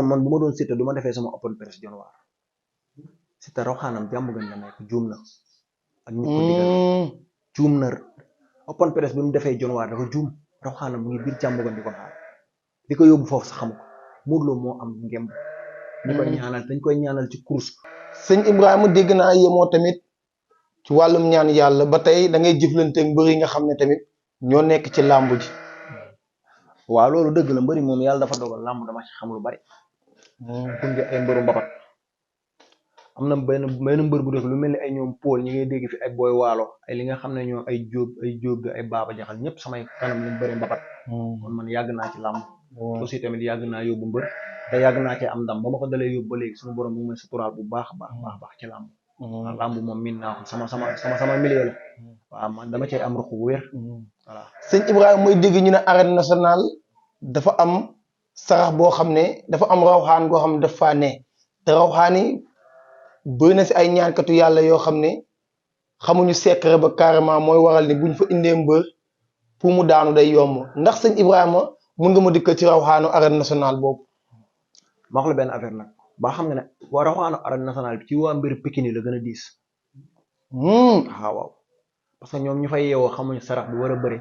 man bu ma doon Siteu du ma defee sama open press Dionewar Siteu rawaxaanam jàmm gën la nekk juum na ak ñi ko digal juum na open press bi mu defee Dionewar dafa juum rawaxaanam mu ngi biir jàmm gën di ko xaar di ko yóbbu foofu sax xamu ko Modou Lo moo am ngemb ñu koy ñaanal dañ koy ñaanal ci course. sëñ Ibrahima dégg naa yemoo tamit ci wàllum ñaan yàlla ba tey da ngay jëflanteeg mbër yi nga xam ne tamit ñoo nekk ci làmb ji. waaw loolu dëgg la mbëri moom yàlla dafa dogal làmb dama ci xam lu bari. gunge ay mbëru mbapat am na benn mbër bu def lu mel ni ay ñoom Paul ñi ngay dégg fi ay Boy Waalo ay li nga xam ne ñoom ay Jóob ay Baaba Jaxal ñëpp samay kanam lañ bëri mbapat. kon man yàgg naa ci làmb. aussi tamit yàgg naa yóbbu mbër te yàgg naa cee am ndam ba ma ko dalee yóbbu ba léegi suñu borom bu may suturaal bu baax baax ci làmb. waaw làmb moom miin naa ko sama milieu la. waaw man dama cee am ruq bu wér. voilà sëñ Ibrahima mooy dégg ñu ne arène nationale dafa am sarax boo xam ne dafa am rawxaan goo xam ne daf faa ne te rawxaan yi bëri na si ay ñaankatu yàlla yoo xam ne xamuñu secret ba carrément mooy waral ni buñ fa indee mbër pour mu daanu day yomb ndax sëñ Ibrahima mun nga ma dikkal ci rawxaanu arène nationale boobu. ma wax la benn affaire nag ba xam nga ne waa rawxaanu arène nationale bi ci waa mbir Pikine la gën a diis. waaw parce que ñoom ñu fay yeewoo xamuñu sarax bi war a bëri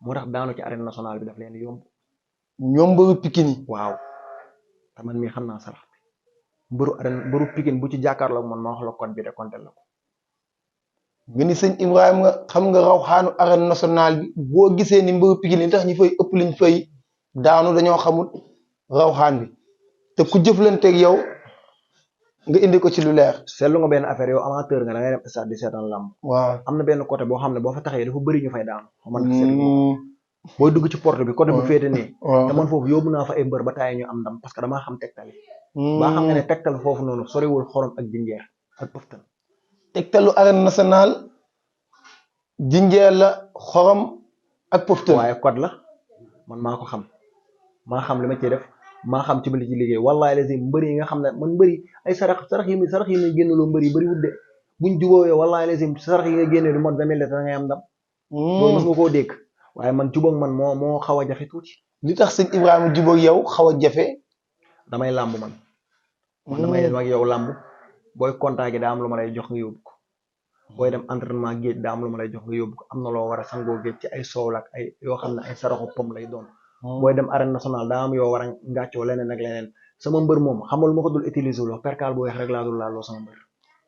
moo tax daanu ci arène nationale bi daf leen yomb. ñoom mbëru Pikine. waaw te man mii xam naa sarax bi mbëru Pikine bu ci jàkkaarloo man ma wax la code bi de compter la ko. nga ni sëñ Ibrahima xam nga rawxaanu arène nationale bi boo gisee ni mbëru Pikine li tax ñu fay ëpp liñ fay daanu dañoo xamul rawxaan bi te ku jëflanteeg yow nga indi ko ci lu leer. seetlu nga benn affaire yow amateur nga da ngay dem stade di seetaan lamb. waaw am na benn côté boo xam ne boo fa taxee dafa bëri ñu fay daanu. man booy dugg ci porte bi côté bu féete nii. te man foofu yóbbu naa fa ay mbër ba taay ñu am ndam parce que damaa xam tegtali. baa xam nga ne tegtal foofu noonu soriwul xorom ak jinjeer ak pëftan. tegtalu arène nationale jinjeer la xorom ak pëftan. waaye code la man maa ko xam maa xam li ma ciy def maa xam ci li ci liggéey wallahi lazim mbëri yi nga xam ne man mbëri ay sarax yi muy génnaloo mbëri yi bëri wudde buñ jubóowee wallahi lazim sarax yi nga génne du mot 20 litres da ngay am ndam. loolu mos nga koo dégg waaye man jubóog man moo xaw a jafe tuuti. li tax sëñ Ibrahima jubóog yow xaw a jafe. damay làmb man damay dem ak yow làmb booy contact gi daa am lu ma lay jox nga yóbbu ko booy dem entraînement géej daa am lu ma lay jox nga yóbbu ko am na loo war a sangoo géej ci ay soow ak ay yoo xam ne ay saraxu pom lay doon. booy dem arène nationale daa am yoo war a ngàccoo leneen ak leneen sama mbër moom xamal ma ko dul utiliser loo percal bu weex rek laa dul laaloo sama mbër.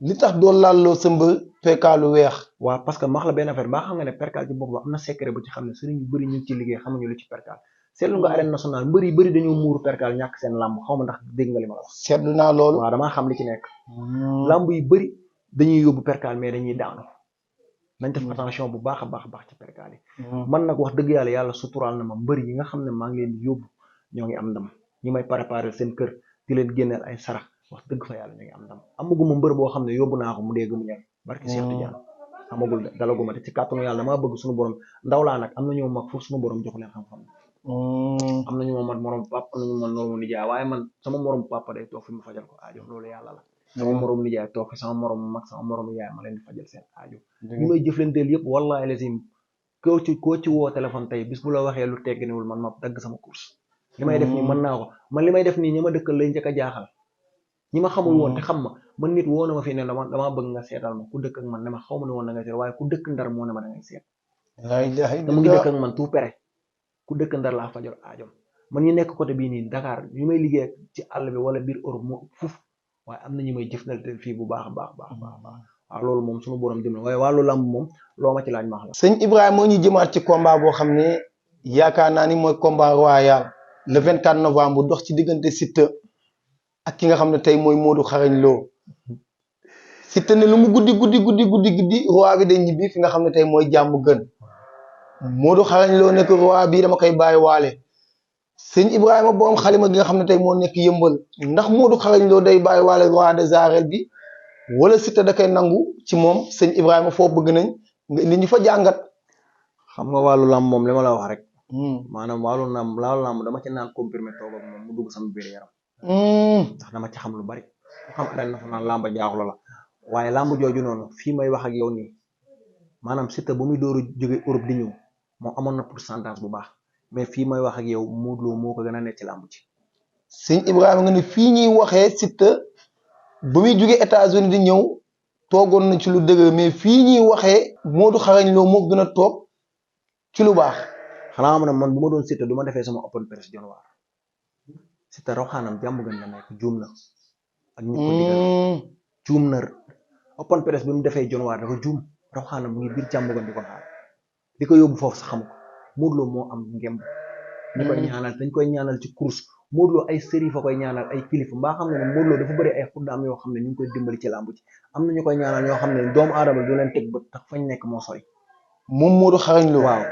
li tax doo laaloo sa mbër percalu weex. waaw parce que max la benn affaire baa xam nga ne percal ci boppam am na secret bu ci xam ne sëriñ yu bëri ñu ci liggéey xamuñu lu ci percal seetlu nga arène nationale mbër yi bëri dañoo muuru percal ñàkk seen làmb xaw ma ndax dégg nga li ma la wax. seetlu naa loolu. waaw damaa xam li ci nekk. làmb yi bëri dañuy yóbbu percal mais dañuy daanu. nañ def attention bu baax a baax ci percal yi. man nag wax dëgg yàlla suturaal na ma mbër yi nga xam ne maa ngi leen di yóbbu ñoo ngi am ndam ñi may préparer seen kër di leen génneel ay sarax wax dëgg fa yàlla ñoo ngi am ndam amaguma mbër boo xam ne yóbbu naa ko mu dégg mu ñor barki Cheikh Tidiane amagul de dalaguma te ci kàttanu yàlla damaa bëgg suñu borom ndaw laa nag am na ñoo mag foofu suñu borom jox leen xam-xam. am na ñu ma mat morom papa am na ñu ma moromu nijaay waaye man sama morom papa day toog fi mu fajal ko aajo loolu yàlla la. sama morom nijaay toog fi sama morom mag sama morom yaay ma leen di fajal seen aajo. ñi may jëflanteel yëpp wallahi lazim koo ci woo téléphone tey bis bu la waxee lu tegginiwul man ma dagg sama course. li may def nii mën naa ko man li may def nii ñi ma dëkkal lay njëkk a jaaxal. ñi ma xamul woon te xam ma man nit woo na ma fi ne damaa bëgg nga seetal ma ku dëkk ak man ne ma xaw ma ne woon da ngay seet waaye ku dëkk ndar moo ne ma da ngay seet. mu ngi dëkk ak man tout pere ku dëkk ndar laa fajal aajom man ñi nekk côté bii nii Dakar ñu may liggéey ci àll bi wala biir Europe moo fuf waaye am na ñu may jëfandikoo fii bu baax a baax waaw loolu moom suñu borom jëm na waaye wàllu làmb moom loo ma ci laaj ma wax la. sëñ Ibrahima moo ñu jëmaat ci combat boo xam ne yaakaar naa ni mooy combat royal le 24 novembre dox ci diggante Siteu ak ki nga xam ne tey mooy Modou Xarañ Lo Siteu ne lu mu guddi roi bi day ñibbi fi nga xam ne tey mooy jàmm gën Modou Xarañ Lo nekk roi bi dama koy bàyyi waale sëñ Ibrahima borom xalima gi nga xam ne tey moo nekk yëmbal ndax Modou Xarañ Lo day bàyyi waale roi des arènes bi wala Siteu da koy nangu ci moom sëñ Ibrahima foofu bëgg nañ nga indi ñu fa jàngat. xam nga wàllu làmb moom li ma la wax rek. maanaam wàllu làmb dama ci naan comprimé toog ak moom mu dugg sama biir yaram. ndax dama ci xam lu bari ku xam arène nationale làmb jaaxlu la waaye làmb jooju noonu fii may wax ak yow nii maanaam Siteu bu muy dooru jóge Europe di ñëw moom amoon na pourcentage bu baax mais fii may wax ak yow Modou Lo moo ko gën a nekk ci làmb ci sëñ Ibrahima nga ne fii ñuy waxee Siteu ba muy jóge États-Unis di ñëw toogoon na ci lu dëgër mais fii ñuy waxee Modou Xarañ Lo moo gën a toog ci lu baax. xanaa xam ne man bu ma doon Siteu du ma defee sama open press Dionewar Siteu raw xaanam jàmm gën la nekk juum na ak ñi ko digal juum na open press bi mu defee Dionewar dafa juum raw xaanam mu ngi biir jàmm gën di ko xaar di ko yóbbu foofu sax xam ko Modou Lo moo am ngemb ñu koy ñaanal dañ koy ñaanal ci course Modou Lo ay sëriñ fa koy ñaanal ay kilifa mbaa xam ne ne Modou Lo dafa bëri ay xuddaam yoo xam ne ñu ngi koy dimbali ci làmb ci am na ñu koy ñaanal ñoo xam ne doomu aadama du leen teg bët tax fañ nekk moo sori moom Modou Xarañ Lo. waaw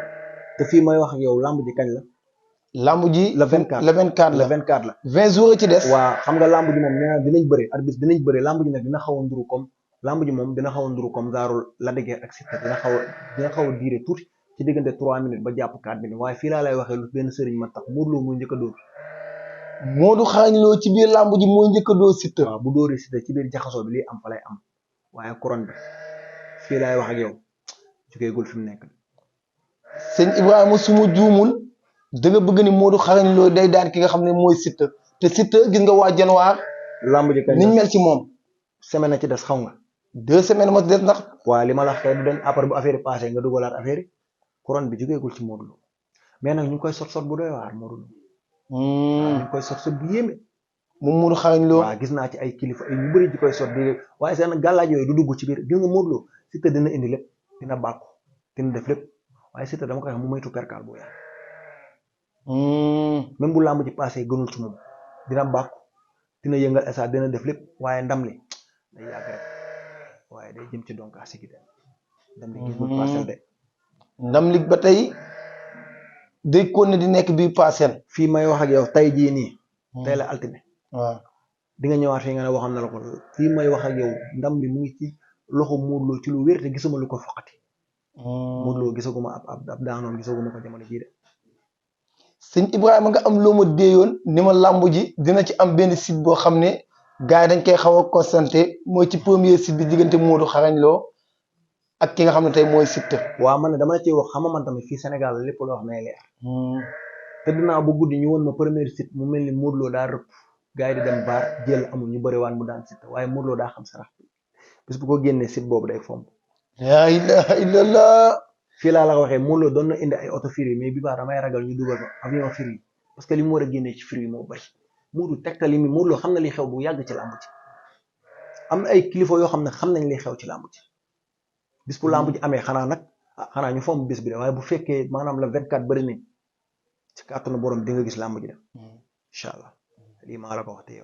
te fii may wax ak yow làmb ji kañ la. làmb ji le 24 le 24 la le 24 la. 20 jours ci des. waaw xam nga làmb ji moom nee na dinañ bëri arbitre dinañ bëri làmb ji nag dina xaw a nduru comme làmb ji moom dina xaw a nduru comme zaarul la déggee ak Siteu dina xaw a diire tuuti ci diggante 3 minutes ba jàpp 4 minutes waaye fii laa lay waxee lu benn sëriñ ma tax Modou Lo muy njëkk a dóor. Modou Xarañ Lo ci biir làmb ji mooy njëkk a dóor Siteu. waaw bu dóoree Siteu ci biir jaxasoo bi lii am fa lay am waaye couronne bi fii laay wax ak yow jugeegul fi mu nekk. sëñ Ibrahima su ma juumul da nga bëgg ni Modou Xarañ Lo day daan ki nga xam ne mooy Siteu te Siteu gis nga waa Dionewar. làmb ji kañ niñ mel ci moom. semaine ci des xaw nga. 2 semaines moo ci des ndax. waaw li ma la wax kay du dañ après bu affaire yi passé nga dugalaat affaire yi couronne bi jugeegul ci Modou Lo mais nag ñu ngi koy sot bu doy waar Modou Lo. ñu ngi koy sot bu yéeme. moom Modou Xarañ Lo. waaw gis naa ci ay kilifa ay ñu bëri di koy sot di waaye seen gàllaaj yooyu du dugg ci biir gis nga Modou Lo Siteu dina indi lépp dina bàkku dina def lépp waaye Siteu dama koy wax mu moytu perkaal bu yàgg. même bu làmb ji passé gënul ci moom dina bàkku dina yëngal esa dina def lépp waaye ndam li day yàgg rek waaye day jëm ci donkaa sigi de ndam li génnul parcelle de. ndam li ba tey day kon ne di nekk biir parcelle. fii may wax ak yow tey jii nii. tey la altine. waaw di nga ñëwaat fii nga ne waxoon na la ko fii may wax ak yow ndam li mu ngi ci loxo Modou Lo ci lu wér te gisuma lu ko foqati. Modou Lo gisaguma ab daanoon gisaguma ko jamono jii de. sëñ Ibrahima nga am loo ma déeyoon ni ma làmb ji dina ci am benn site boo xam ne gars yi dañ koy xaw a constaté mooy ci premier site bi diggante Modou Xarañ Lo ak ki nga xam ne tey mooy Siteu. waaw man ne dama la ciy wax xam nga man tamit fii Sénégal lépp loo wax nay leer. te dinaa bu guddi ñu woon ma premier site mu mel ni Modou Lo daa rëpp gars yi di dem baar jël amul ñu bëri waan mu daan Siteu waaye Modou Lo daa xam sarax bis bu ko génnee site boobu day fomb. yaa ilaha illallah. fii laa la waxee Modou Lo doon na indi ay auto firi mais bi baax damay ragal ñu dugal ko avion firi parce que li mu war a génnee ci firi moo bëri Modou tegtal yi mi Modou Lo xam na li xew bu yàgg ci làmb ci am na ay kilifa yoo xam ne xam nañ li xew ci làmb ci bis bu làmb ji amee xanaa nag xanaa ñu fomm bis bi de waaye bu fekkee maanaam la 24 bëri nañ ci kàttanu borom di nga gis làmb ji de incha allah lii maa la ko wax te